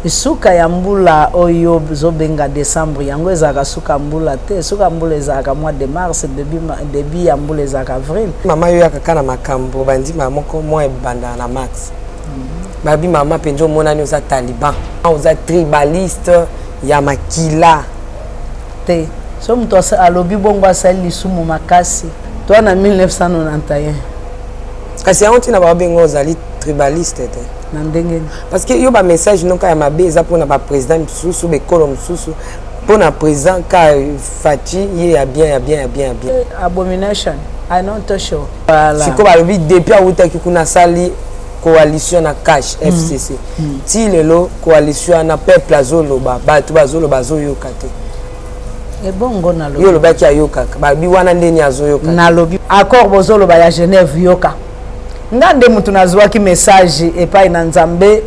Suka ya mbula oyo ozobenga decembre yango ezalaka suka mbula te. Suka mbula ezalaka mois de mars, debut, debut ya mbula ezalaka avril. Mama yo yaka kaka na makambo bandima moko mwa ebandaka na mars. Babi mama mpenza omonani oza taliban, oza tribaliste ya makila. Te. So moto alobi bongo asali lisumu makasi. Toi na 1991. Kasi yango ntina babenga ozali tribaliste te. Na ndenge nini? Parce que yo ba message noka ya mabe eza mpona ba président misusu bekolo mosusu mpona président ka Fatshi ye ya bien ya bien ya bien ya bien. Abomination. I don't touch you. Voilà. Sikoyo balobi depuis awutaki kuna asali coalition na cash FCC. Ti lelo coalition wana peuple azoloba bato bazoloba azoyoka te. Ebongo nalobi. Yo olobaki ayokaka balobi wana ndeni azoyoka. Nalobi accord bozoloba ya Genève yoka. Nga nde mutu nazuaki message epai na Nzambe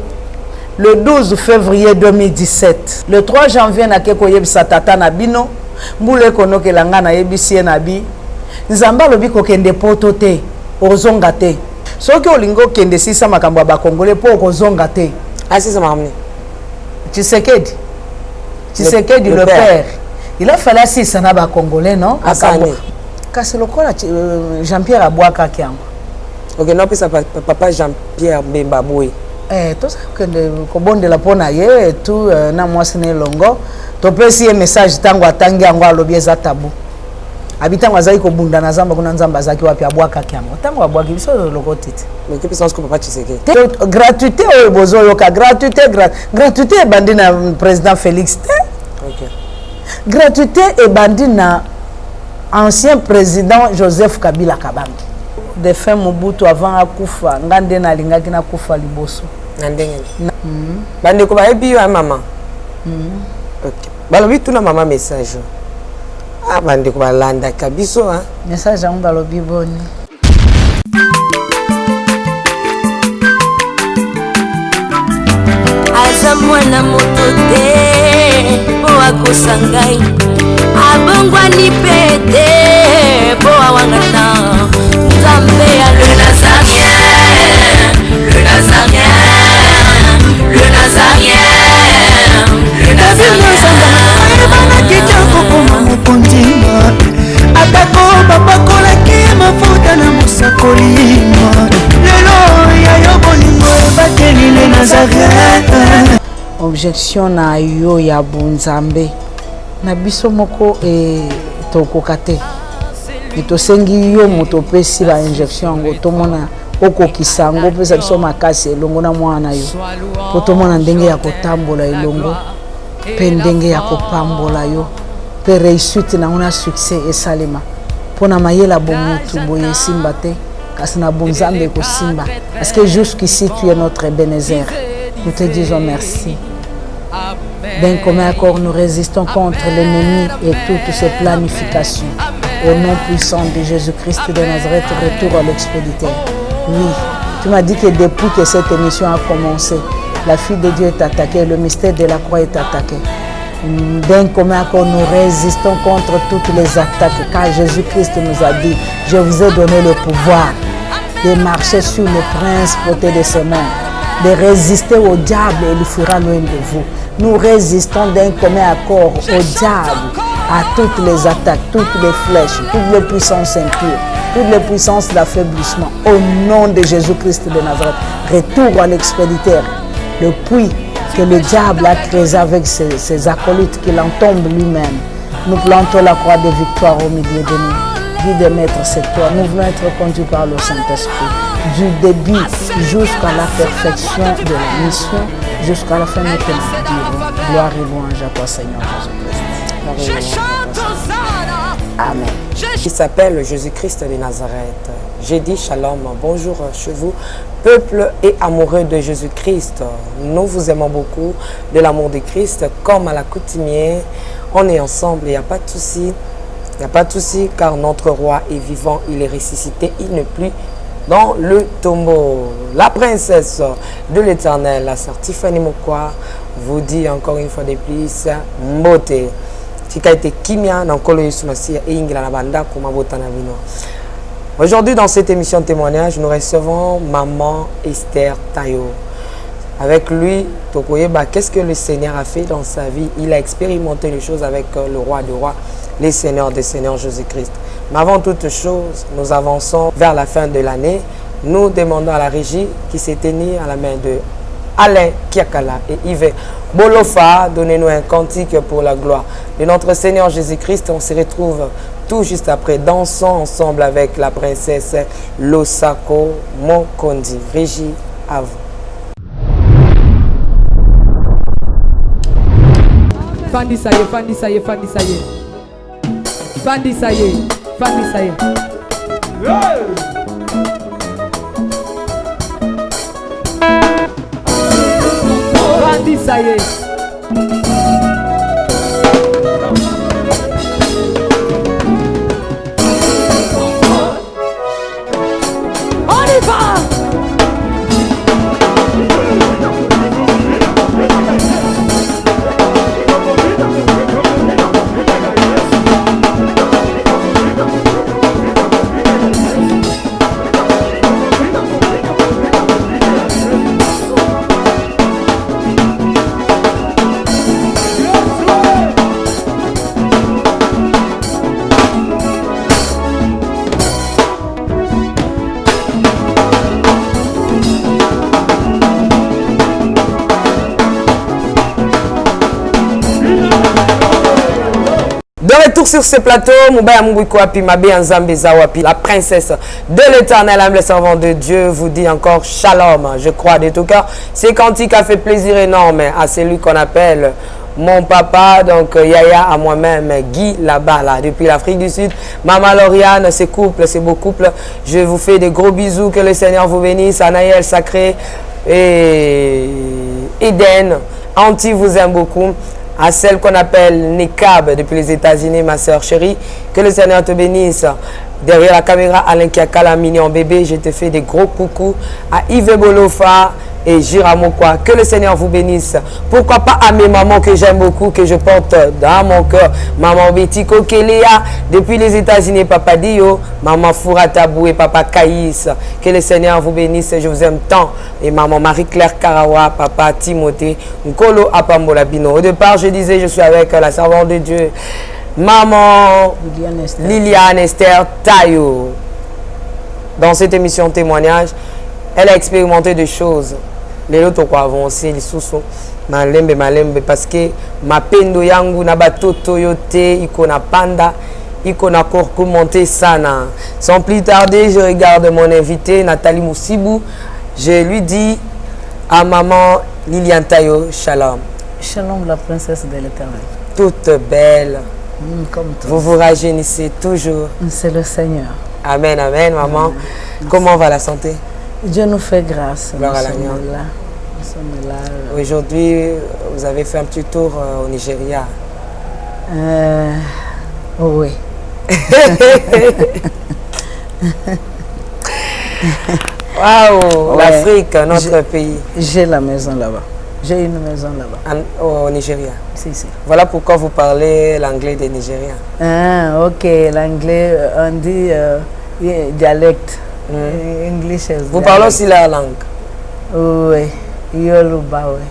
le 12 février 2017. Le 3 janvier nake koyebisa tata na bino mbula ekonokela nga nayebisi ye na bi Nzambe alobi kokende poto te ozonga te. Soki olingi okende sisa makambo ya ba Congolais po okozonga te. Asisa makambo nini? Tshisekedi. Tshisekedi le, le, le père. père. Il a fallu asisa na ba Congolais non? Asani. Kasi lokola Jean-Pierre abwakaki yango. Ok, napesa papa Jean-Pierre Bemba boye. Eh, toza kokende kobondela mpo na ye tu na mwasi na elongo topesi ye message ntango atangi yango alobi eza tabu abi ntango azalaki kobunda na zamba kuna nzambe azalaki wapi abwakaki yango ntango abwaki biso lokoti te papa Tshisekedi gratuité oyo bozoyoka gratuité gratuité ebandi na président Félix te okay. Gratuité ebandi na ancien président Joseph Kabila Kabange défunt Mobutu avant akufa nga nde nalingaki nakufa liboso na ndenge bandeko bayebi yo ya mama okay. Balobi tuna mama message ah, bandeko balandaka biso ah. Message yango balobi boni? Aza mwana moto te mpo akosa ngai abongwani mpe te mpo awangana nzambe ya le nazarien le nazarien le nazarien le nazarien ayebanaki te akokoma mokonzi atako bapakolaki mafuta na mosakoli lelo ya yo bolingo ebateli le Nazareth. Objection na yo ya bonzambe na biso moko e, tokoka te e tosengi yo moto opesi ba injection yango tomona okokisa yango opesa biso makasi elongo na mwana na yo mpo tomona ndenge ya kotambola elongo mpe ndenge ya kopambola yo mpe réussite nango na succès esalema mpo na mayele bomutu boye esimba te kasi na bonzambe ekosimba parce que jusqu'ici tu es notre Ebenezer. Nous te disons merci. D'un commun accord, nous résistons contre l'ennemi et toutes ses planifications. Au nom puissant de Jésus-Christ de Nazareth, retour à l'expéditeur. Oui, tu m'as dit que depuis que cette émission a commencé, la fille de Dieu est attaquée, le mystère de la croix est attaqué. D'un commun accord, nous résistons contre toutes les attaques, car Jésus-Christ nous a dit, je vous ai donné le pouvoir de marcher sur le prince côté de ce monde, de résister au diable et il fuira loin de vous. Nous résistons d'un commun accord au diable, à toutes les attaques, toutes les flèches, toutes les puissances impures, toutes les puissances d'affaiblissement. Au nom de Jésus-Christ de Nazareth, retour à l'expéditeur, le puits que le diable a creusé avec ses acolytes, qu'il en tombe lui-même. Nous plantons la croix de victoire au milieu de nous. Guide et maître, c'est toi. Nous voulons être conduits par le Saint-Esprit. Du début jusqu'à la perfection de la mission, jusqu'à la fin de notre vie. Gloire et louange à toi, Seigneur Jésus-Christ. Amen. Il s'appelle Jésus-Christ de Nazareth. J'ai dit shalom, bonjour chez vous, peuple et amoureux de Jésus-Christ. Nous vous aimons beaucoup de l'amour de Christ, comme à l'accoutumée. On est ensemble, il n'y a pas de souci. Il n'y a pas de souci, car notre roi est vivant, il est ressuscité, il n'est plus dans le tombeau. La princesse de l'éternel, la sœur Tiffany Mokwa, vous dit encore une fois de plus, Mbote. Tika ete kimia na nkolo Yesu Masiya eyingela na bandako mabota na bino. Aujourd'hui, dans cette émission témoignage, nous recevons Maman Esther Tayo. Avec lui, Tokoyeba, qu'est-ce que le Seigneur a fait dans sa vie Il a expérimenté les choses avec euh, le roi des rois, le Seigneur des seigneurs Jésus-Christ. Mais avant toute chose, nous avançons vers la fin de l'année. Nous demandons à la régie qui s'est tenue à la main de Alain Kiakala et Yves Bolofa, donnez-nous un cantique pour la gloire de notre Seigneur Jésus-Christ. On se retrouve tout juste après. Dansons ensemble avec la princesse Losako Mokondi. Régie, à vous. Fandisa ye, fandisa ye, fandisa ye. Fandisa ye, fandisa ye. Fandisa ye. On y va! De retour sur ce plateau, Mubaya Mungu iko wapi, Mabe Nzambe eza wapi, la princesse de l'éternel, humble servant de Dieu, vous dit encore shalom. Je crois de tout cœur. Ce cantique a fait plaisir énorme à celui qu'on appelle mon papa, donc Yaya à moi-même, Guy là-bas, là, depuis l'Afrique du Sud. Maman Lauriane, ce couple, ce beau couple, je vous fais des gros bisous, que le Seigneur vous bénisse. Anaël Sacré et Eden, Anti vous aime beaucoup. À celle qu'on appelle Nekab depuis les États-Unis, ma soeur chérie, que le Seigneur te bénisse. Derrière la caméra, Alain Kiakala, mignon bébé, je te fais des gros coucous. À Yves Bolofa et Jiramokwa, que le Seigneur vous bénisse. Pourquoi pas à mes mamans que j'aime beaucoup, que je porte dans mon cœur. Maman Betty Kokeléa, depuis les États-Unis, Papa Dio, Maman Fouratabou et Papa Caïs. Que le Seigneur vous bénisse, je vous aime tant. Et Maman Marie-Claire Karawa, Papa Timothée, Nkolo Apambola Bino. Au départ, je disais, je suis avec la servante de Dieu, Maman Liliane Esther. Liliane Esther Tayo. Dans cette émission témoignage, elle a expérimenté des choses. Lelo toko avancer lisusu malembe malembe parce que mapendo yangu na batoto yo te iko na panda iko na monter sana. Sans plus tarder, je regarde mon invité Nathalie Moussibou. Je lui dis à maman Liliane Tayo, shalom. Shalom, la princesse de l'éternel. Toute belle. Comme toi. Vous vous rajeunissez toujours. C'est le Seigneur. Amen, amen, maman. Amen. Comment va la santé? Dieu nous fait grâce. Gloire Nous à sommes l'agneau. là. Nous sommes là. Aujourd'hui, vous avez fait un petit tour au Nigeria. Oui. Waouh, Ouais. l'Afrique, notre pays. J'ai la maison là-bas. J'ai une maison là-bas. Au Nigeria. Si, si. Voilà pourquoi vous parlez l'anglais des Nigériens. Ah, ok, l'anglais, on dit yeah, dialecte. English is Vous parlez aussi leur langue. Oui, Yoruba, oui.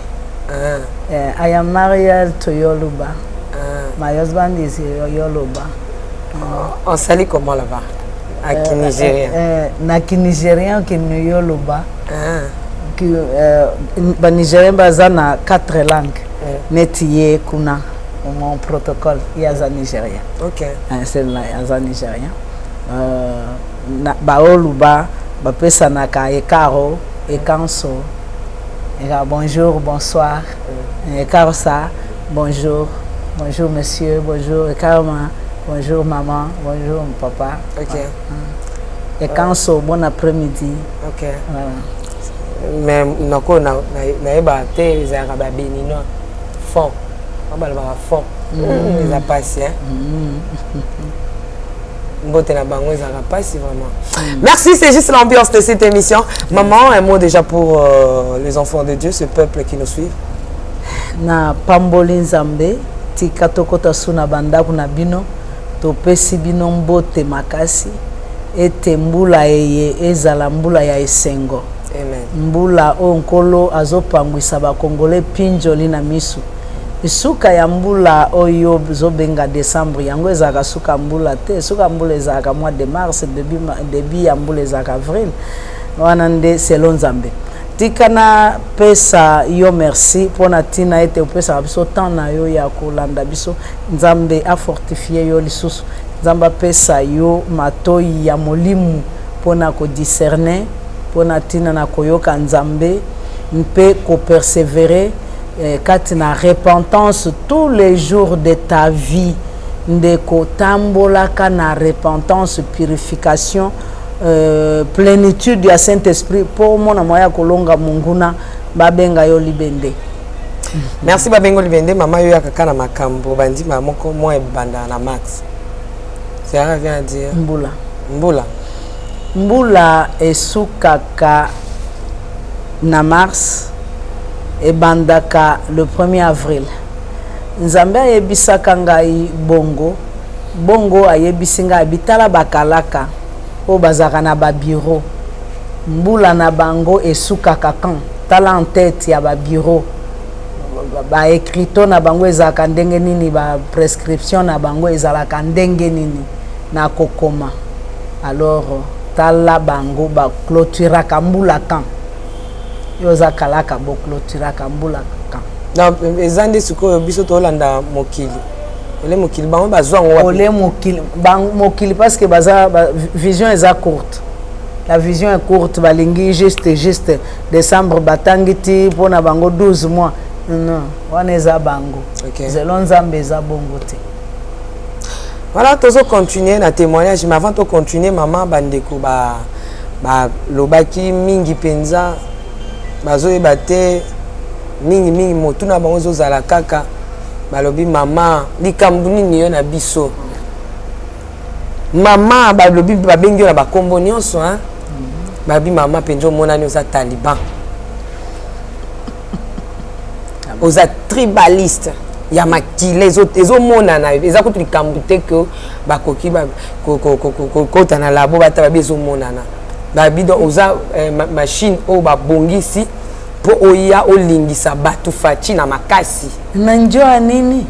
Ah, I am married to Yoruba. ah. My husband is Yoruba. On salue comment là-bas? À Nigeria. Na ki Nigérien ki ni Yoruba. Ah, Ki ba Nigérien baza na quatre langues. Neti ye kuna mon protocole ye aza Nigérien. ok. Ah, c'est là aza Nigérien. Na baoluba bapesanaka ekaro ekanso eka bonjour bonsoir ekaro ça bonjour bonjour monsieur bonjour ekaroma bonjour maman bonjour papa Ok. ekanso bon après-midi Ok. voilà. Mais nako na nayeba te ezalaka babéninois fond balobaka fond eza pasi hein mbote na bango ezalaka pasi vraiment. Merci, c'est juste l'ambiance de cette émission. Maman, un mot déjà pour les enfants de Dieu, ce peuple qui nous suit. Na pamboli Nzambe tika tokɔta su na bandako na bino topesi bino mbote makasi ete mbula eye ezala mbula ya esengo. Amen. Mbula oyo Nkolo azopangwisa ba Congolais pinjoli na misu. Suka ya mbula oyo ozobenga decembre yango ezalaka suka mbula te. Suka mbula ezalaka mois de mars, début, début ya mbula ezalaka avril. Wana nde selon Nzambe. Tika na pesa yo merci mpo na ntina ete opesaka biso temps na yo ya kolanda biso. Nzambe afortifie yo lisusu. Nzambe apesa yo matoi ya molimo mpo na kodiscerne, mpo na ntina na koyoka Nzambe mpe koperseverer kati na repentance tous les jours de ta vie. Ndeko, tambolaka na repentance, purification, plénitude ya Saint-Esprit mpo omona moyen ya kolonga monguna babenga yo libende. Merci. Babengo libende, mama, yo yaka na makambo bandima moko mwa ebanda na max, ça revient à dire mbula. Mbula. Mbula esukaka na mars, ebandaka le 1er avril. Nzambe ayebisaka ngai bongo bongo, ayebisi ngai bitala bakalaka oyo bazalaka na babureau, mbula na bango esukaka quand? Tala en tête ya babureau, baécriteau na bango ezalaka ndenge nini, baprescription na bango ezalaka ndenge nini na kokoma. Alors tala bango baclôturaka mbula quand? Yo oza kalaka, boclôturaka mbula quand? Donc eza nde sikoyo biso tolanda mokili ole mokili, bango bazwa yango wapi? Ole mokili, mokili, parce que baza vision eza courte, la vision est courte. Balingi juste juste décembre, batangi ti mpona bango 12 mois. Non, wana eza bango. Zelo Nzambe eza bongo te. Voilà, tozocontinue na témoignage, mais avant tocontinue, mama, bandeko balobaki mingi mpenza, bazoyeba te mingimingi, motuna bango ezozala kaka, balobi: "Mama, likambo nini yo na biso?" Mama, balobi babengi yo na bakombo nyonso, hein? Balobi: "Mama, mpenza omonani oza taliban, oza tribaliste ya makila." Ezomonana, eza kutu likambo te ke bakoki kokota na labo bata babi, ezomonana. Babi donc oza machine oyo babongisi mpo oya olingisa bato Fatshi na makasi. Na njo ya nini?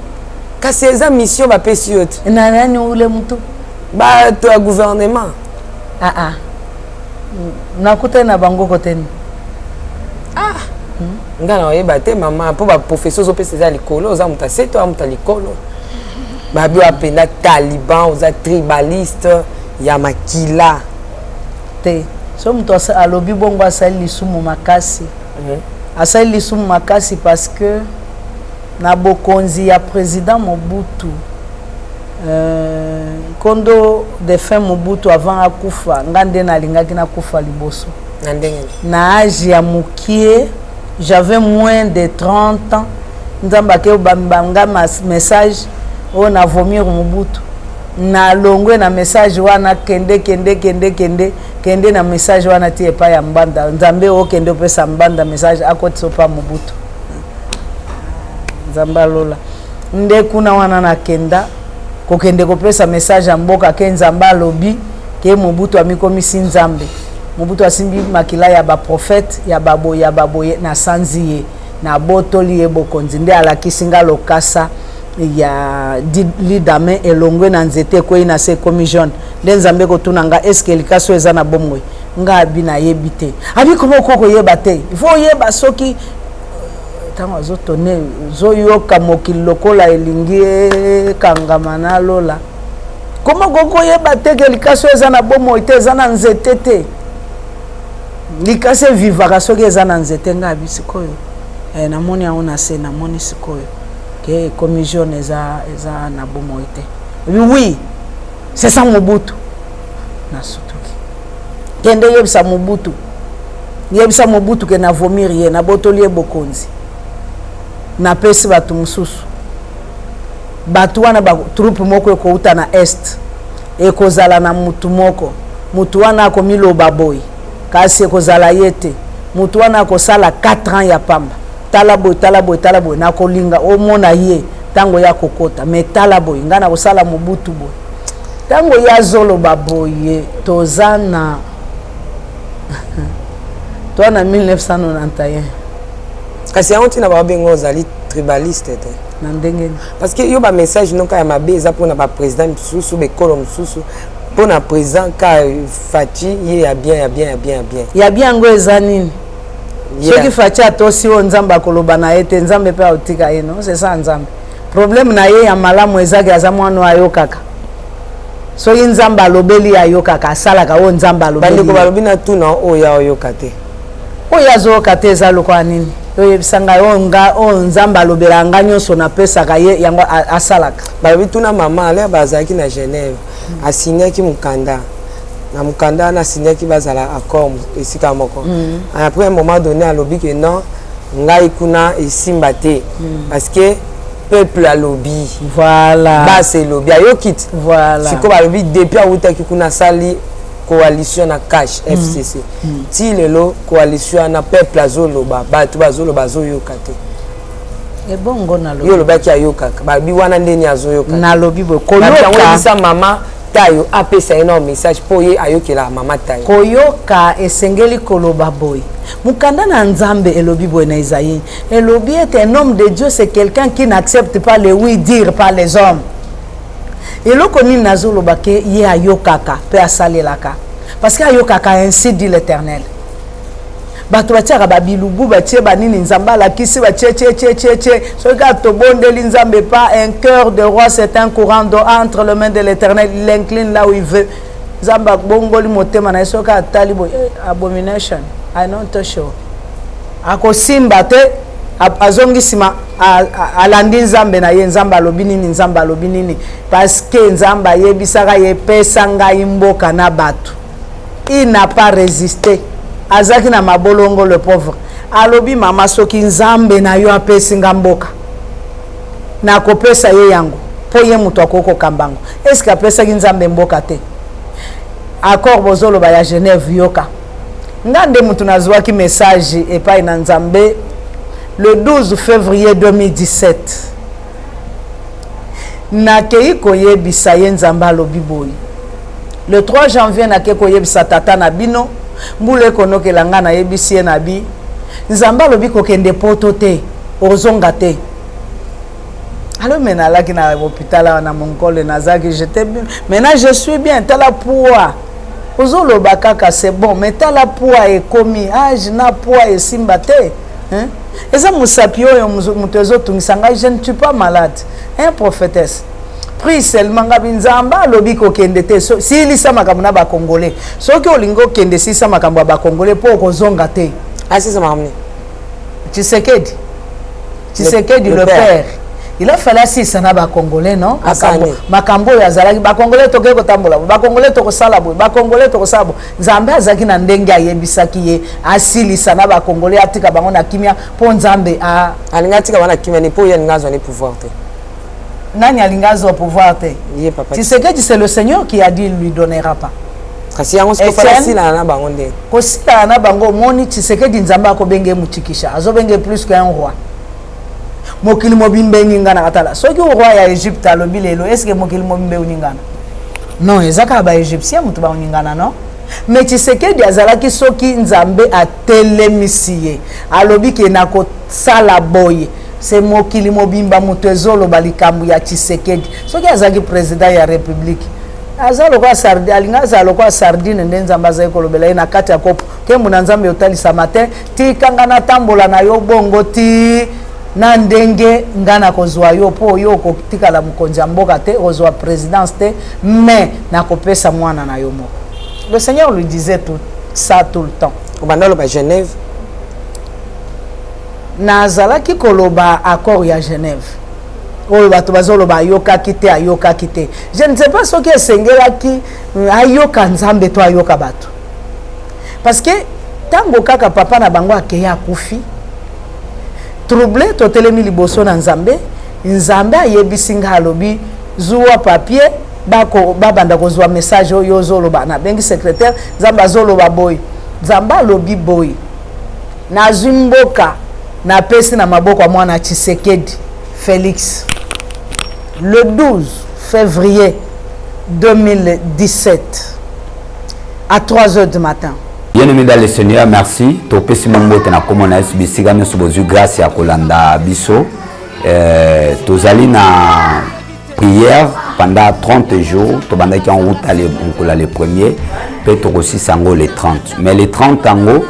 Kasi eza mission bapesi yo te. Na nani ule mtu? Bato ya gouvernement. Ah ah, nakutani na bango koteni. Ah, nga na oyeba te, mama, mpo baprofesseur ozopesa eza likolo, oza moto ase to moto ya likolo. Babi oyo apenda taliban, oza tribaliste ya makila. Te, so moto alobi bongo asali lisumu makasi. Asali lisumu makasi parce que na bokonzi ya président Mobutu, nkondo défunt Mobutu, avant akufa, nga nde nalingaki nakufa liboso. Na ndenge? Na age ya mokie, j'avais moins de 30 ans. Nzambe ake banga message oyo na vomir Mobutu, nalongwe na message wana. Kende, kende, kende, kende, kende na message wana ti epai ya Mbanda. Nzambe okende opesa Mbanda message, akotisa opa Mobutu. Nzambe alola nde kuna wana nakenda kokende kopesa message ya mboka ke Nzambe alobi ke Mobutu amikomisi Nzambe, Mobutu asimbi makila ya baprofete ya baboye ya baboye. Nasanzi ye, nabotoli ye bokonzi. Nde alakisi nga lokasa ya lidame elongwe na nzete, ekwei na se, ekomi jaune. Nde Nzambe kotuna nga: "Eske likasi oyo eza na bomoi?" Nga abi: "Nayebi te." Abi: "Koma oko koyeba te? Il faut oyeba." Soki ntango azotone, ozoyoka mokili lokola elingi ekangama na lola. Koma okoki koyeba te ke likasi oyo eza na bomoi te? Eza na nzete te. Likasi evivaka soki eza na nzete. Nga abi: "Sikoyo namoni yango na se, namoni sikoyo ke ekomi jaune, eza na bomoi te." Ebi: "Oui, c'est ça Mobutu." Nasutuki. Kende yebisa Mobutu, yebisa Mobutu ke na vomir ye, nabotoli ye bokonzi, napesi bato mosusu. Bato wana, batroupe moko ekouta na est, ekozala na mutu moko. Mutu wana akomiloba boye, kasi ekozala ye te. Mutu wana akosala 4 ans ya pamba. Tala boye, tala boye, tala boye, nakolinga omona ye ntango ya kokota. Me tala boye, ngai nakosala Mobutu boye. Ntango ye azoloba boye, toza na Toa na 1991. Kasi yango ntina babenga ozali tribaliste te. Na ndenge nini? Parce que yo bamessage noka ya mabe eza mpona baprésident misusu, bekolo mosusu. Mpona président ka Fatshi, ye ya bien, ya bien, ya bien, ya bien. Ya bien yango eza nini? Soki Fatshi atosi oyo Nzambe akoloba na ye te, Nzambe mpe aotika ye. Non, c'est ça. Nzambe, problème na ye ya malamu ezaki aza mwana oyo ayokaka. Soki Nzambe alobeli ye, ayokaka, asalaka oyo Nzambe alobeli. Bandeko balobi na tuna oyo aoyoka te. Oyo azoyoka te eza lokola nini? Oyebisa ngai oyo nga oyo Nzambe alobelaka ngai nyonso, napesaka ye yango, asalaka. Balobi tuna mama ale bazalaki na Genève, asignaki mokanda. Na mokanda wana asignaki bazala accord esika moko. Après un moment donné, alobi ke non, ngai kuna esimba te parce que peuple alobi. Base elobi, ayoki ti. Sikoyo balobi depuis awutaki kuna, asali coalition na CACH FCC. Ti lelo coalition wana, peuple azoloba, bato bazoloba, azoyoka te. Ebongo nalobi Yo olobaki ayokaka. Balobi wana ndeni azoyoka te. Nalobi boye. Bato yango Koyoka oyebisa mama Tayo apesa ye nao message mpo ye ayokelaka mama Tayo. Koyoka esengeli koloba boye. Mokanda na Nzambe elobi boye na Esaïe, elobi ete un homme de Dieu, c'est quelqu'un qui n'accepte pas les oui dire par les hommes. Eloko nini nazoloba ke ye ayokaka mpe asalelaka? Parce que ayokaka ainsi dit l'Éternel. Bato batiaka babilubu, batie banini, Nzambe alakisi, batie tie tie tie tie. Soki kaka tobondeli Nzambe, pas un cœur de roi, c'est un courant d'eau entre les mains de l'Éternel, il incline là où il veut. Nzambe abongoli motema na ye, soki atali boye, eh, abomination, I don't touch you, akosimba te. Azongi nsima, alandi Nzambe na ye. Nzambe alobi nini? Nzambe alobi nini? Parce que Nzambe ayebisaka ye: pesa ngai mboka na bato. Il n'a pas résisté. Azalaki na mabolongo, le pauvre. Alobi: mama, soki Nzambe na yo apesi nga mboka, nakopesa ye yango mpo ye moto akoki kokamba yango. Est-ce apesaki Nzambe mboka te? Accord bozoloba ya Genève, yoka nga nde moto nazwaki message epai na Nzambe le 12 février 2017. Nakei koyebisa ye Nzambe alobi boye. Le 3 janvier, nake koyebisa tata na bino, mbula ekonokela nga. Nayebisi ye na bi Nzambe alobi kokende Poto te, ozonga te. Alors me nalaki na hôpital awa na Monkole, nazalaki, j'étais bien. Maintenant je suis bien. Tala poids, ozoloba kaka c'est bon, mais tala poids ekomi age na poids esimba te, hein? Eza mosapi oyo moto ezotungisa ngai. Je ne suis pas malade, hein, prophétesse? Prie seulement. Ngabi Nzambe alobi kokende te. So, silisa makambo na Bakongole. Soki olingi okende, silisa makambo ya Bakongole mpo okozonga te. Asisa makambo nini? Tshisekedi, Tshisekedi le, le père. Père, il a fallu asisa na Bakongolais, non? Makambo oyo azalaki, Bakongolais tokoki kotambola boye, Bakongolais tokosala boye, Bakongolais tokosala boye. Nzambe azalaki na ndenge ayebisaki ye asilisa na Bakongolais, atika bango na kimia mpo Nzambe Alingi atika bango na kimia ni mpo ye alingi azwa ni pouvoir te. Nani alingi azwa pouvoir te? Ye papa. Tshisekedi, c'est le Seigneur qui a dit: il lui donnera pas. Kasi yango sikoyo asilana na bango nde. Kosilana na bango, omoni Tshisekedi, Nzambe akobenge mutikisha, azobenge plus qu'un roi. Mokili mobimba eninganaka. Tala, soki roi ya Egypte alobi lelo, est-ce mokili mobimba eningana? Non, eza kaka Baégyptien moto baoningana, non? Mais Tshisekedi azalaki, soki Nzambe atelemisi ye, alobi ke nakosala boye, se mokili mobimba moto ezoloba likambo ya Tshisekedi. Soki azalaki président ya république, aza lokola sardine, alingi azala lokola sardine nde Nzambe azali kolobela ye na kati ya kopo. Nkembo na Nzambe otalisama te. Tikanga natambola na yo bongo ti na ndenge nga nakozwa yo, mpo yo okotikala mokonzi ya mboka te, okozwa présidence te, mais nakopesa mwana na yo moko. Le Seigneur lui disait tout ça tout le temps. Obanda oloba Genève. Nazalaki koloba accord ya Genève oyo bato bazoloba ayokaki te, ayokaki te. Je ne sais pas soki esengelaki ayoka Nzambe to ayoka bato, parce que ntango kaka papa na bango akei, akufi, trouble, totelemi liboso na Nzambe. Nzambe ayebisi ngai, alobi: zuwa papier, bako babanda kozwa message oyo ozoloba. Nabengi secrétaire: Nzambe azoloba boye, Nzambe alobi boye, nazwi mboka, napesi na maboko ya mwana Tshisekedi Félix. Le 12 février 2017 à 3 heures du matin. Bien-aimé dans le Seigneur, merci. Topesi mbote na kombo na Yesu bisika nyonso bozwi grâce ya kolanda biso. Euh, tozali na prière pendant 30 jours tobandaki en route le mokolo le premier mpe tokosisa yango le 30 mais le 30 yango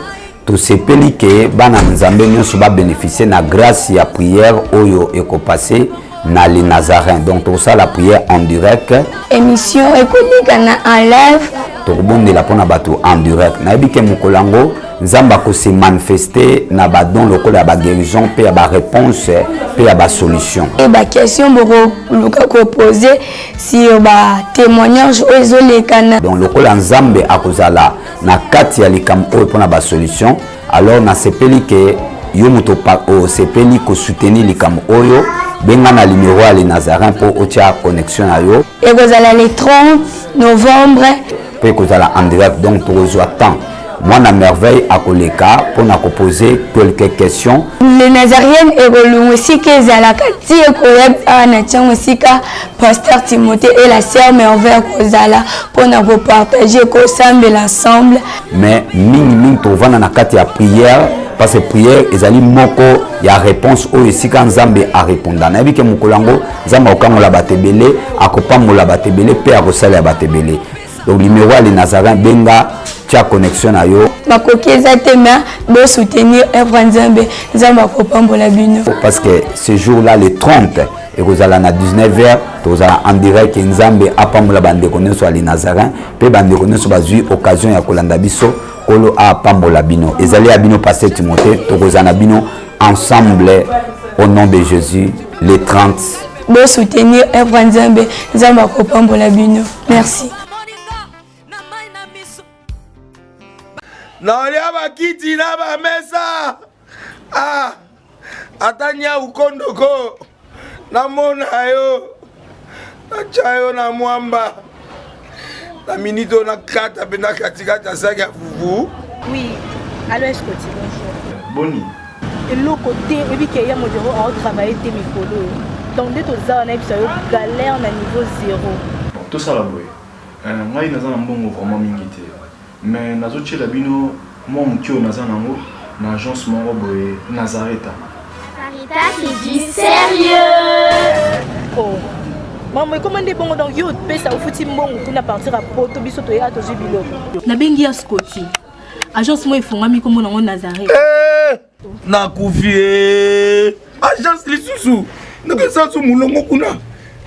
tosepeli ke bana nzambe nyonso babénéficie na grâce ya prière oyo ekopase na les Nazaréens. Donc tokosala prière en direct. Émission ekoleka na en live. Tokobondela mpona bato en direct. Nayebi ke mokolo yango Nzambe akose manifester na badon lokola ya baguérison mpe ya baréponse mpe ya basolution. E baquestion bokoluka kopose sur batémoignage oyo ezolekana. Donc lokola Nzambe akozala na kati ya likambo oyo mpona basolution, alors nasepeli ke yo moto osepeli kosoutenir likambo oyo, benga na numero ya le Nazarin mpo otia connexion na yo. Ekozala le 30 novembre mpe ekozala en direct, donc tokozwa temps mwana Merveille akoleka mpona kopose quelques questions. Le Nazarienne ekolongwa esika ezalaka ti ekoya awa na ntiango esika pasteur Timothée et la sœur Merveille kozala mpona kopartage, kosambela ensemble. Mais mingimingi tovanda na kati ya prière, parce que prière ezali moko ya réponse oyo esika Nzambe areponda. Nayebi ke mokolo yango Nzambe akokangola bato ebele, akopambola bato ebele mpe akosalela bato ebele. Donc numéro ya le Nazarin, benga, tia connexion na yo. Makoki eza te, mais bosoutenir œuvre Nzambe, Nzambe akopambola bino. Parce que ce jour là le 30 ekozala na 19h, tokozala en direct. Nzambe apambola bandeko nyonso ya le Nazarin mpe bandeko nyonso bazwi occasion ya kolanda biso. Kolo apambola bino. Ezali ya bino pasteur Timothée. Tokozala na bino ensemble au nom de Jésus le 30. Bosoutenir œuvre Nzambe, Nzambe akopambola bino. Merci. Naolia bakiti na bamesa, ah, ata nyau kondoko namona yo, natya yo na mwamba na minute oyo, nakata mpenza katikati ya saki ya fufu. Oui, allo Escoti, bonjour. Boni? Eloko te, oyebi ke ya modero aotravaille te mikolo oyo. Donc nde toza wana, yebisa yo, galère na niveau zéro. Bon, tosala boye. Ngai naza na mbongo vraiment mingi te. Mais nazotiela bino mwa moke oyo naza nango na agence moko boye Nazareta. Nazareta, c'est du sérieux. Oh. Mambo ekoma nde bongo, donc yo opesa, ofuti mbongo kuna partir ya poto, biso toya tozwi biloko. Nabengi ya Scoti. Agence moko efungwami, kombo nango Nazareth. Eh, nakufi e agence lisusu ndenge su molongo kuna.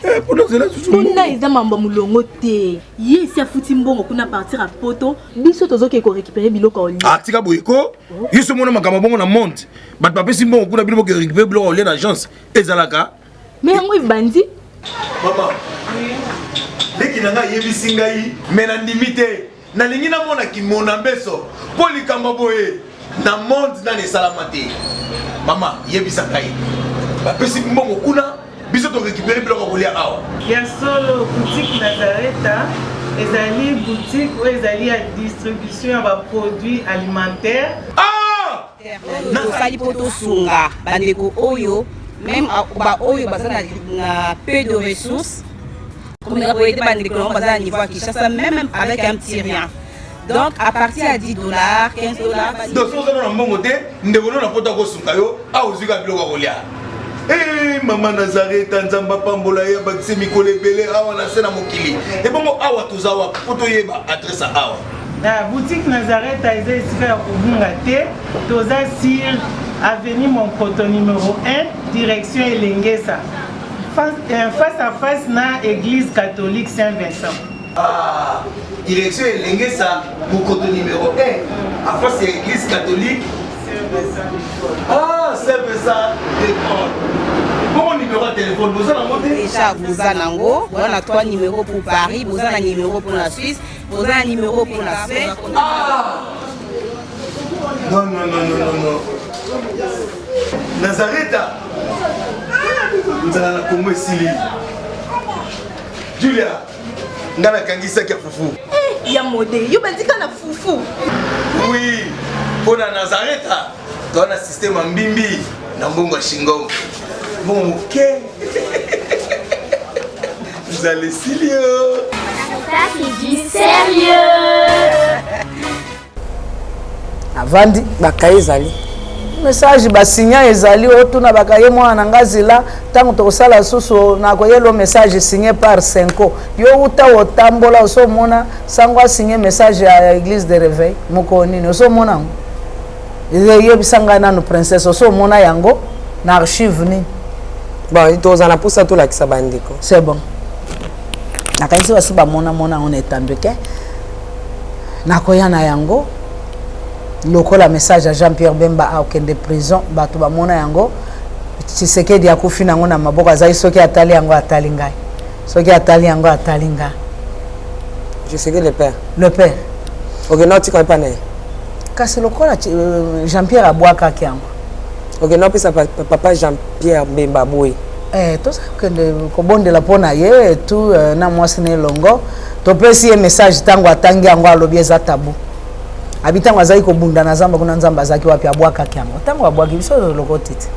Eh, mpona ozela susu. Kuna eza mambo ya molongo te, ye esi afuti mbongo kuna partir ya poto, biso tozoke korécupérer biloko ya olia. Ah, tika boye ko, yo so mona makambo bongo na monde, bato bapesi mbongo kuna, bino boke récupérer biloko ya olia na agence, ezalaka? Mais yango ebandi. Mama leki na ngai ayebisi ngai, me nandimi te, nalingi namona kimona mbeso mpo likambo boye na monde nani esalama te. Mama, yebisa ngai, bapesi mbongo kuna, biso torécupérer biloko ya kolia awa? Ya solo, boutique Nazareta ezali boutique oyo ezali ya distribution ya baproduit alimentaire. Ah! Tosali mpo tosunga bandeko oyo, même baoyo baza na peu de ressources, komeka koaider bandeko nango baza na niveau ya Kinshasa, même avec un petit rien. Donc à partir ya 10 $, 15 $. Donc soki oza na mbongo te, ndeko no na poto akosunga yo awa, ozwi kaka biloko ya kolia. Eh, mama Nazareta, Nzambe apambola ye, abakise mikolo ebele awa na se na mokili. Ebongo awa toza wapi mpo toyeba adresse ya awa? Na boutique Nazareta eza esika ya kobunga te. Toza sur avenue Monkoto numéro 1, direction Elengesa, face à face na église catholique Saint-Vincent. Ah, direction Elengesa, Mokoto numéro 1, en face ya église catholique. Ah, Saint-Vincent d'école. Bongo numéro ya téléphone boza nango te? Déjà boza nango, boza na trois numéros pour Paris, boza na numéro pour la Suisse, boza na numéro pour la Suède. Ah! Non, non, non, non, non, non. Nazareta, nzala na Kongo esili. Julia, nga nakangisaki ya fufu. Ya mode, yo bandika na fufu. Oui, mpo na Nazareta toza na système ya mbimbi na mbongo ya shingom, mbongo moke, nzala esili yo. Ça, c'est du sérieux. Navandi. Bakaye ezali. Message basigna ezali, otuna bakaye mwana na nga zela ntango tokosala susu nakoyelo message signé par Senko. Yo uta otambola osomona sango asigne message ya église de réveil mokolo nini osomona yango? Eyebisa ngai nanu princesse, osomona yango na archive nini? Bon, tozala na mposa tolakisa bandeko. C'est bon, nakanisi basi bamonamona yango na etando ke nakoya na yango lokola message ya Jean Pierre Bemba akende prison. Bato bamona yango. Tshisekedi akufi nango na maboko, azali soki atali yango atali ngai, soki atali yango atali ngai. Tshisekedi le père. Le père. Okenda otika epa na ye. Kasi lokola Jean Pierre abwakaki yango. Okenda opesa papa Jean Pierre Bemba boye. Eh, toza kokende kobondela mpo na ye tu na mwasi na elongo. Topesi ye message. Ntango atangi yango, alobi eza tabu. Abi ntango azalaki kobunda na zamba kuna, Nzambe azalaki wapi? Abwakaki yango. Ntango abwaki, biso olokoti te.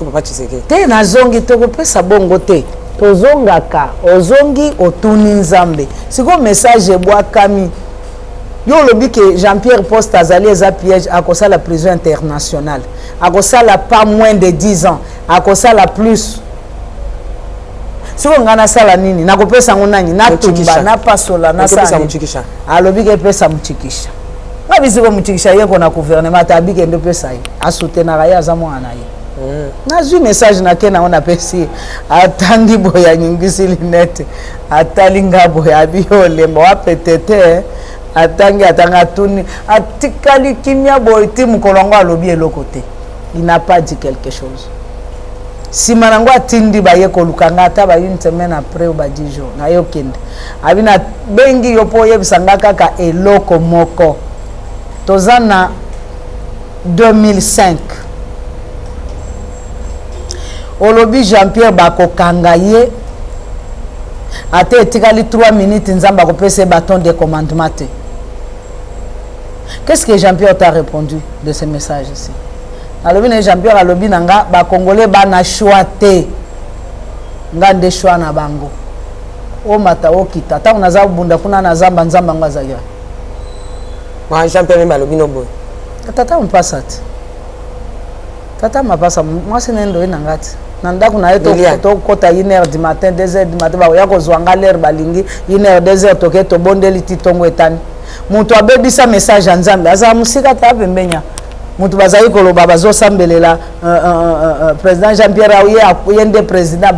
Papa Tshisekedi. Te, nazongi, tokopesa bongo te. Tozongaka, ozongi, otuni Nzambe. Sikoyo message ebwakami, yo olobi ke Jean Pierre Poste azali eza piège, akosala prison internationale, akosala pas moins de 10 ans, akosala plus. Sikoyo ngai nasala nini? Nakopesa yango nani? Natumba, napasola, nasala? Alobi ke epesa Muchikisha. Nga bisiko Muchikisha ye kona gouvernement ata abike nde opesa ye, asoutenaka ye, aza mwana na ye. Nazwi message, nake nango, napesi ye. Atangi boye, anyingisi linete, atali nga boye, abi yo olemba wapete te. Atangi, atangi, atuni, atikali kimia boye ti mokolo yango alobi eloko te. Il n'a pas dit quelque chose. Nsima nango atindi baye koluka nga ata ba une semaine après ou ba 10 jours. Naye okende, abi nabengi yo mpo oyebisa nga kaka eloko moko. Toza na 2005, olobi Jean Pierre bakokanga ye, ata etikali 3 minutes, Nzambe akopesa ye bâton de commandement te. Qu'est-ce que Jean Pierre t'a répondu de ce message ici? Alobi na ye, Jean Pierre alobi na nga bakongole bana choix te, nga nde choix na bango, omata okita. Ntango naza kobunda kuna na zamba, Nzambe yango azalaki wapi? Jean Pierre Bemba alobi no boye. Tata mopasa te, tata mapasa mwasi na ye ndoyi na nga te na ndako na ye. Tokota 1 heure du matin, 2 heures du matin, bakoya kozwa nga l'heure balingi, 1 heure, 2 heures, toke tobondeli ti ntongo etani. Moto abebisa message ya Nzambe azala mosika te, apembenya moto bazali koloba bazosambelela président Jean Pierre, ye, ye nde président.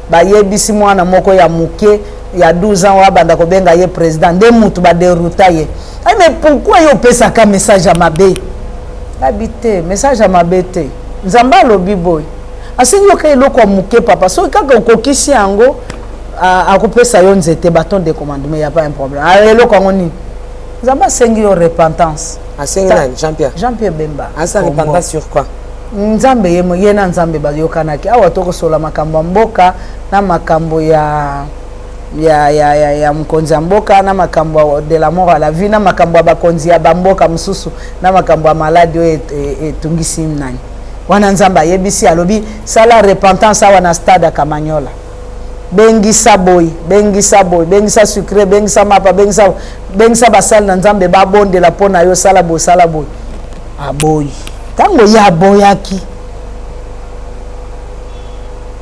Bayebisi mwana moko ya moke ya 12 ans oyo abanda kobenga ye président, nde motu baderuta ye. Ay, mais pourquoi ye opesaka message ya mabe? Abi te, message ya mabe te. Nzambe alobi boye, asengi yoka eloko ya moke papa, soki kaka okokisi yango, akopesa yo nzete bâton de commandement, ya pas un problème. Eloko yango nini? Nzambe asengi yo repentance. Asengi nani? Jean Pierre? Jean Pierre Bemba. Asa repentance sur quoi? Nzambe ye, ye na Nzambe bayokanaki. Awa tokosola makambo ya mboka na makambo ya mokonzi ya mboka, na makambo de la mort à la vie, na makambo ya bakonzi ya bamboka mosusu, na makambo ya maladi oyo etungisi nani wana. Nzambe ayebisi, alobi sala repentance awa na stade ya Kamanyola, bengisa boye, bengisa boye, bengisa sucre, bengisa mapa, bengisa, bengisa basali na Nzambe babondela mpo na yo, sala boye, sala boye. Aboyi. Ntango ye aboyaki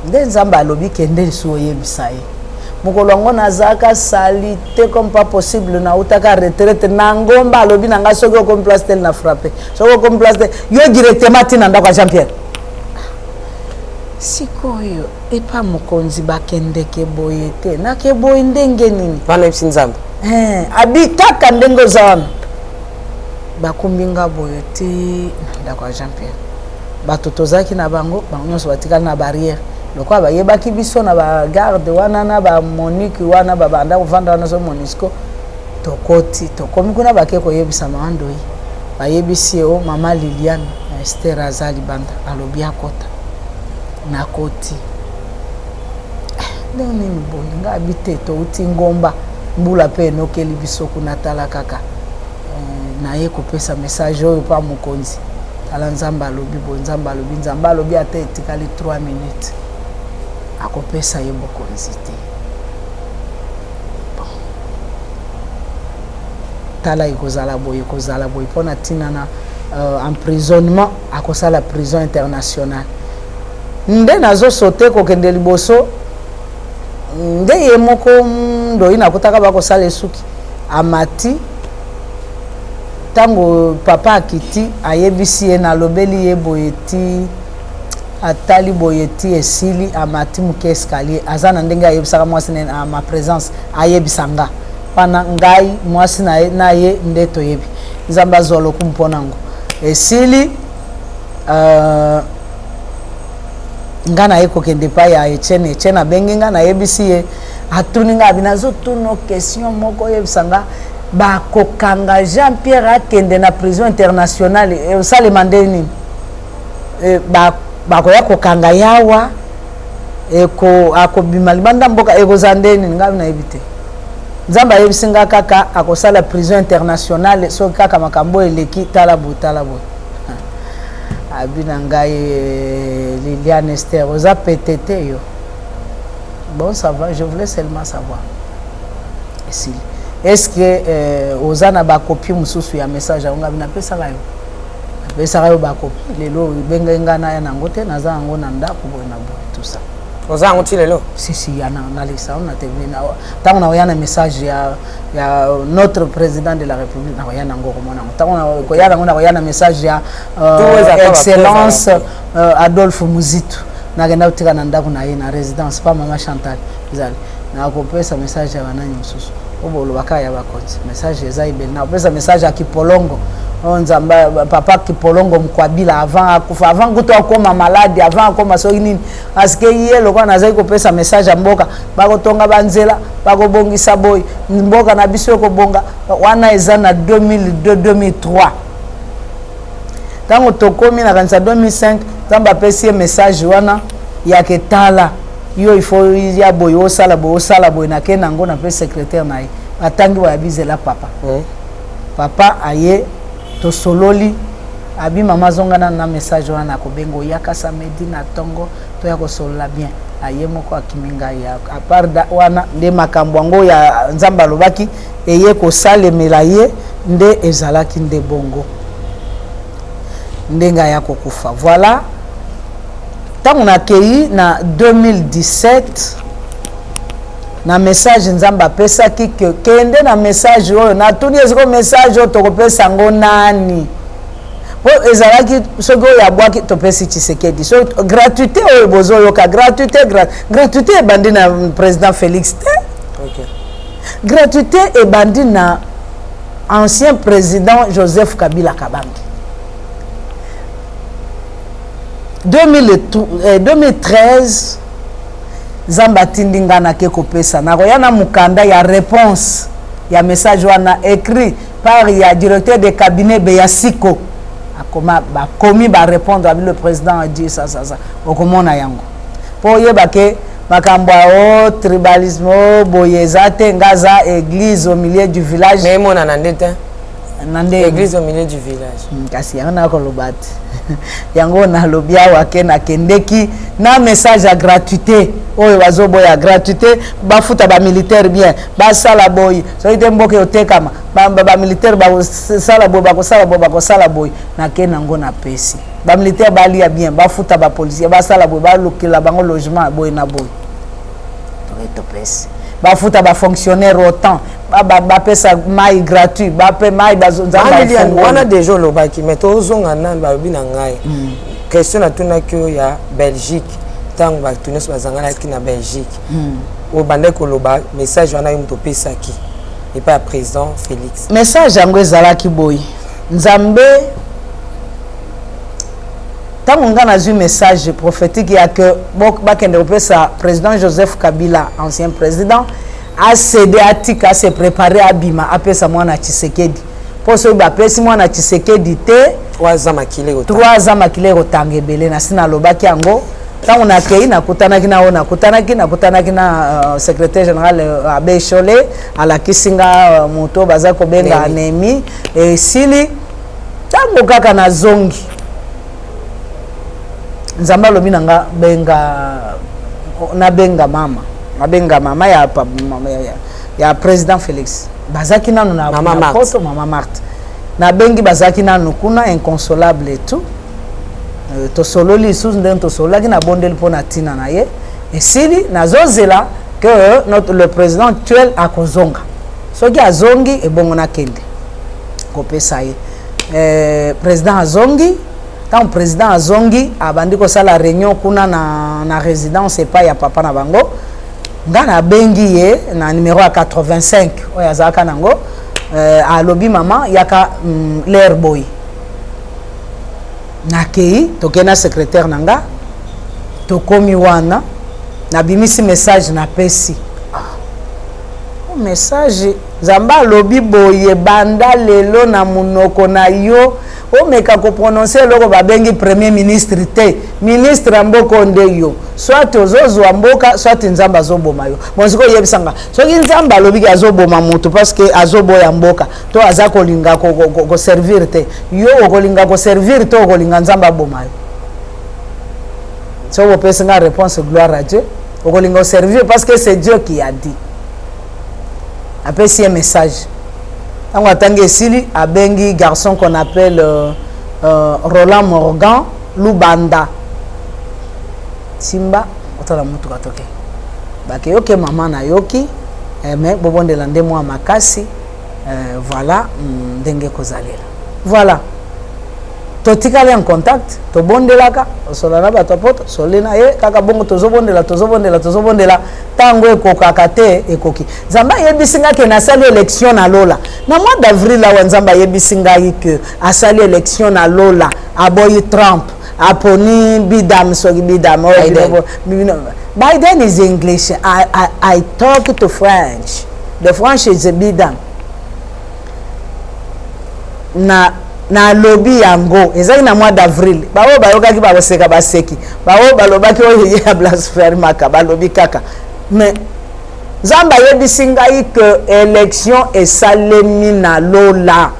nde Nzambe alobi kende lisusu oyebisa ye. Mokolo yango nazalaka sali te comme pas possible, nautaka retraite na ngomba. Alobi na ngai soki okomi place tel na frappe, soki okomi place tel, yo directement ntina ndako ya Jean Pierre. Sikoyo epa mokonzi bakendeke boye te, nake boye ndenge nini? Wana yebisi Nzambe. Abi kaka ndenge oza wana. Bakumbi nga boye ti na ndako ya Jean Pierre. Bato tozalaki na bango, bango nyonso batikali na barrière lokola bayebaki biso na bagarde wana na bamonike wana babanda kovanda wana so Monisco. Tokoti, tokomi kuna, bake koyebisa mama Ndoi. Bayebisi ye o mama Liliane Ester aza libanda, alobi akota. Nakoti, ndenge nini boye? Nga abi te, touti ngomba, mbula mpe enokeli biso kuna. Tala kaka, naye kopesa message oyo mpa mokonzi. Tala, Nzambe alobi boye, Nzambe alobi, Nzambe alobi ata etikali 3 minutes, akopesa ye bokonzi te. Bon, tala, ekozala boye, ekozala boye mpo na ntina na Emprisonnement, akosala prison internationale. Nde nazosote kokende liboso, nde ye moko ndoi nakutaka bakosala esuki amati. Ntango papa akiti, ayebisi ye, nalobeli ye boye ti atali boye ti esili, amati moke escalier, aza na ndenge ayebisaka mwasi na ma présence, ayebisa nga wana ngai mwasi na ye, na ye nde toyebi. Nzambe azwa lokumu mpo nango. Esili, nga naye kokende epai ya Etienne. Etienne abengi nga, nayebisi ye, atuni nga, abi nazotuna question moko, oyebisa nga, bakokanga Jean Pierre akende na prison internationale, osalema nde nini? Bakoya kokanga yawa, akobima libanda mboka, ekozala nde nini? Ngai nayebi te. Nzambe ayebisi nga kaka akosala prison internationale soki kaka makambo eleki. Tala boye, tala boye, abi na ngai, Liliane Esther, oza pete te yo. Bon, ça va, je voulais seulement savoir. Esili, est ce que oza na bakopi mosusu ya message yango? Ngabi napesaka yo, napesaka yo bakopi. Lelo ebengai ngai naya nango te, naza yango na ndako boye na boye, tout ça. Oza yango ti lelo? Si, si, ya nalekisa yango na tv. Ntango nakoya na message ya notre président de la République, nakoya nango, komona yango. Ntango koya nango, nakoya na message ya excellence Adolphe Muzitu, nakenda kotika na ndako na ye na résidence pa mama Chantal. Ezali nakopesa message ya banani mosusu oyo bolobaka ya bakonzi, message eza ebele. Nakopesa message ya Kipolongo oyo Nzambe, papa Kipolongo Mkwabila, avant akufa, avant kutu akoma malade, avant akoma soki nini, parce que ye lokola nazali kopesa message ya mboka, bakotonga banzela, bakobongisa boye, mboka na biso ekobonga. Wana eza na 2002 2003. Ntango tokomi na kanisa 2005, Nzambe apesi ye message wana ya ke tala yo, il faut ya boye, osala boye, osala boye. Nake nango, napesi secrétaire na ye, batangi boye, abizela papa. Papa aye, tosololi, abi mama azonga nanu na message wana, nakobenga oyaka samedi na ntongo, toya kosolola bien. Aye moko akimi ngai. À part wana nde makambo yango ya Nzambe alobaki eye kosalemela ye, nde ezalaki nde bongo ndenge aya kokufa. Voilà, ntango nakei na 2017 na message Nzambe apesaki ke kende na message oyo, natuni eziko message oyo tokopesa yango nani? Mpo ezalaki soki oyo abwaki, topesi Tshisekedi. So gratuité oyo bozoyoka, gratuité, gratuité ebandi na président Félix te. Gratuité ebandi na ancien président Joseph Kabila Kabange. 2013, Nzambe atindi nga nake kopesa, nakoya na mokanda ya réponse ya message wana, écrit par ya directeur de cabinet Beyasiko, akoma, bakomi barépondre, abi le président a dit ça, ça, ça. Okomona yango mpo oyeba ke makambo ya o tribalisme o boye eza te. Nga aza église au milieu du village. Mais emonana nde te. Na nde église au milieu du village. Kasi yango nakoloba te, yango nalobi awa ke nakendeki na message ya gratuité oyo bazoboya gratuité, bafuta bamilitaire bien, basala boye, soki te mboka eotekama, bamilitaire bakosala boye, bakosala boye, bakosala boye. Nake nango, napesi bamilitaire balia bien, bafuta bapolicier, basala boye, balukela bango logement boye na boye. Topesi bafuta bafonctionnaire autant, bapesa mai gratuit, bape mai. Wana déjà olobaki, mais tozonga nanu. Balobi na ngai, question natunaki oyo ya Belgique, ntango bato nyonso bazanganaki na Belgique, oyo bandaki koloba message wana, yo moto opesaki epai ya président Félix? Message yango ezalaki boye: Nzambe, ntango nga nazwi message prophétique ya ke bakende kopesa président Joseph Kabila, ancien président, acéder, atika, ase préparer, abima, apesa mwana Tshisekedi, mpo soki bapesi mwana Tshisekedi te, 3 ans makili. 3 ans makili ekotanga ebele. Nasi nalobaki yango. Ntango nakei, nakutanaki na oyo nakutanaki na secrétaire général abbé Chole, alakisi nga moto baza kobenga Nemi. Esili, ntango kaka nazongi, Nzambe alobi na nga benga, nabenga mama, nabenga mama ya président Félix. Bazalaki nanu na poto, mama Marthe. Nabengi bazalaki nanu kuna inconsolable et tout. Euh, tosololi lisusu ndenge tosololaki, nabondeli mpo na ntina na ye. Esili, nazozela que notre, le président actuel akozonga. Soki azongi, ebongo nakende kopesa ye. Eh, président azongi. Ntango président azongi, abandi kosala réunion kuna na, na résidence epai ya papa na bango. Nga nabengi ye na numero ya 85 oyo azalaka nango. Eh, alobi mama yaka mm, l'air boy. Nakei, tokei na secrétaire na nga, tokomi wana, nabimisi message, napesi. Ah, message Nzambe alobi boye, banda lelo na monoko na yo omeka koprononce eloko babengi premier ministre te. Ministre ya mboka oyo nde yo, soit ozozwa mboka, soit Nzambe azoboma yo. Bon, sikoyo oyebisa nga, soki Nzambe alobiki azoboma motu parce que azoboya mboka to aza kolinga koservir te, yo okolinga koservir to okolinga Nzambe aboma yo? Soki opesi nga réponse, gloire à Dieu. Okolinga oservir parce que c'est Dieu qui a dit. Apesi ye message. Ntango atangi esili, abengi garçon qu'on appelle Roland Morgan Lubanda, simba otala motuka toke. Bakeyoke mama nayoki eh, me bobondela nde mwa makasi eh, voilà ndenge kozalela. Voilà, totikali en contact, tobondelaka, osola na bato ya poto, soli na ye kaka bongo, tozobondela, tozobondela, tozobondela. Ntango ekokaka te, ekoki. Nzambe ayebisi ngai ke nasali élection na lola na mois d'avril awa. Nzambe ayebisi ngai ke asali élection na lola, aboyi Trump, aponi Bidam, soki Bidam oyo Biden. Biden is English. I talk to French. The French is Bidam. Na nalobi yango ezalaki na mois d'avril. Baoyo bayokaki bakoseka, baseki. Baoyo balobaki oyo ye ya blasphèmaka, balobi kaka. Mais Nzambe ayebisi ngai ke élection esalemi na lola.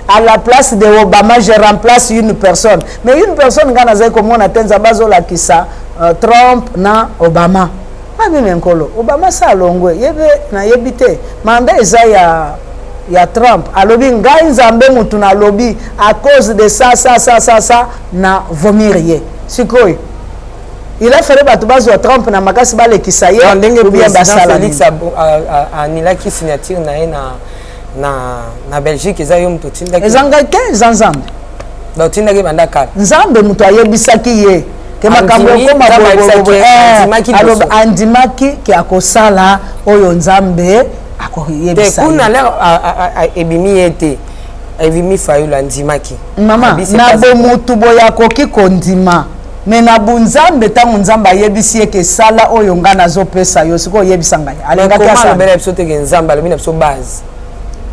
À la place de Obama, je remplace une personne, mais une personne ngai nazali komona te. Nzambe azolakisa Trump na Obama. Abimi nkolo Obama sa alongwe, ye mpe nayebi te, mandat eza ya Trump. Alobi ngai Nzambe mutu nalobi, à cause de ça ça ça ça ça, na vomir ye. Sikoyo il a fallu bato bazwa Trump na makasi, balekisa ye. Ndenge ou bien président basala Félix nini? Anilaki signature na ye na Belgique, eza yo moto otindaki? Eza ngai te, eza Nzambe. Otindaki banda kala. Nzambe moto ayebisaki ye ke makambo Andimi, ekoma Nzambe boye, ayebisaki boye, ye, eh, andimaki aloba liboso. andimaki ke akosala oyo Nzambe te akoyebisa ye. Kuna lere ebimi ye te, ebimi Fayulu, andimaki. Mama, Abi, c'est na bomutu boye akoki kondima, me na bunzambe, ntango Nzambe ayebisi ye ke sala oyo ngai nazopesa yo, sikoyo oyebisa ngai alingaki Koma asala. Alobela biso teke Nzambe alobi na biso base.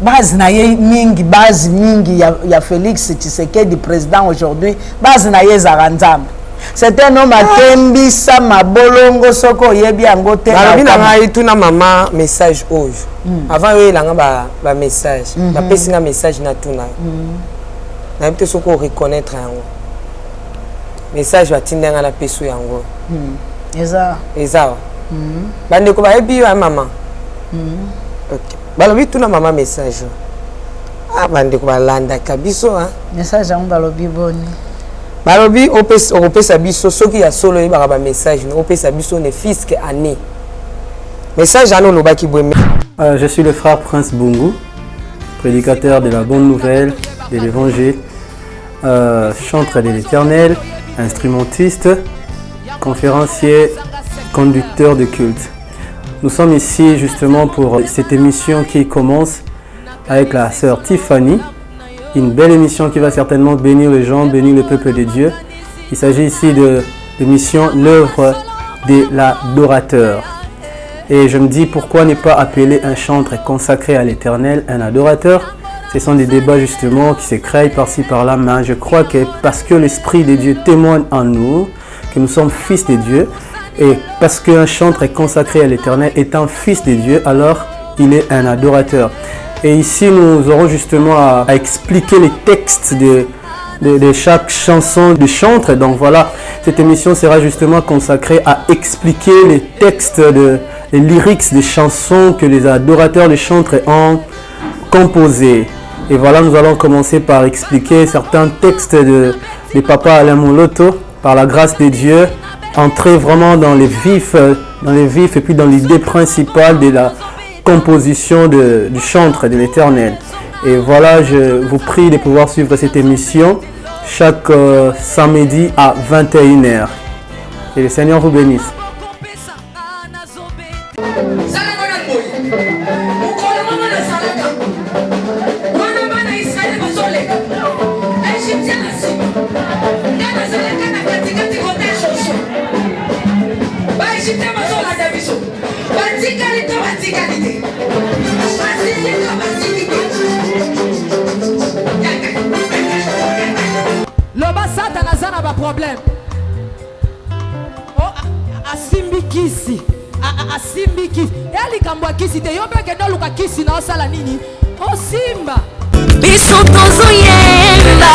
Base na ye mingi, base mingi ya Félix Tshisekedi président aujourd'hui, base na ye ezalaka Nzambe. C'est un homme akembisa mabolongo, soki oyebi yango te. Balobi na na ngai tuna mama message oyo. Avant oyelanga bamessage, bapesi nga message, natuna yo. Nayebi te soki oreconnaître yango. Message batindi nga, napesi yo yango. Eza Eza awa. Bandeko bayebi yo ya mama. Ok. Balobi tuna mama message oyo. Ah, bandeko balandaka biso hein. Message yango balobi boni? Balobi okopesa biso, soki ya solo oyebaka bamessage no, opesa biso ne fût-ce que année. Message wana olobaki boye. Je suis le frère Prince Bungu, prédicateur de la bonne nouvelle, de l'évangile, chantre de l'éternel, instrumentiste, conférencier, conducteur de culte. Nous sommes ici justement pour cette émission qui commence avec la sœur Tiffany, une belle émission qui va certainement bénir les gens, bénir le peuple de Dieu. Il s'agit ici de l'émission L'œuvre de l'adorateur. Et je me dis pourquoi ne pas appeler un chantre consacré à l'éternel un adorateur? Ce sont des débats justement qui se créent par-ci par-là, mais je crois que parce que l'Esprit de Dieu témoigne en nous, que nous sommes fils de Dieu, et parce qu'un chantre est consacré à l'éternel étant fils de Dieu, alors il est un adorateur. Et ici, nous aurons justement à expliquer les textes de chaque chanson de chantre. Donc voilà, cette émission sera justement consacrée à expliquer les textes, les lyrics des chansons que les adorateurs, les chantres ont composés. Et voilà, nous allons commencer par expliquer certains textes de, de Papa Alain Moloto, par la grâce de Dieu, entrer vraiment dans les vifs, dans les vifs et puis dans l'idée principale de la composition de, du chantre de l'Éternel. Et voilà, je vous prie de pouvoir suivre cette émission chaque euh, samedi à 21h. Et le Seigneur vous bénisse. Loba satana aza na ba problème. Oh, asimbi kisi. Asimbi kisi. Ya likambo ya kisi te. Yo mpe kende oluka kisi na osala nini? Osimba. Biso tozoyemba.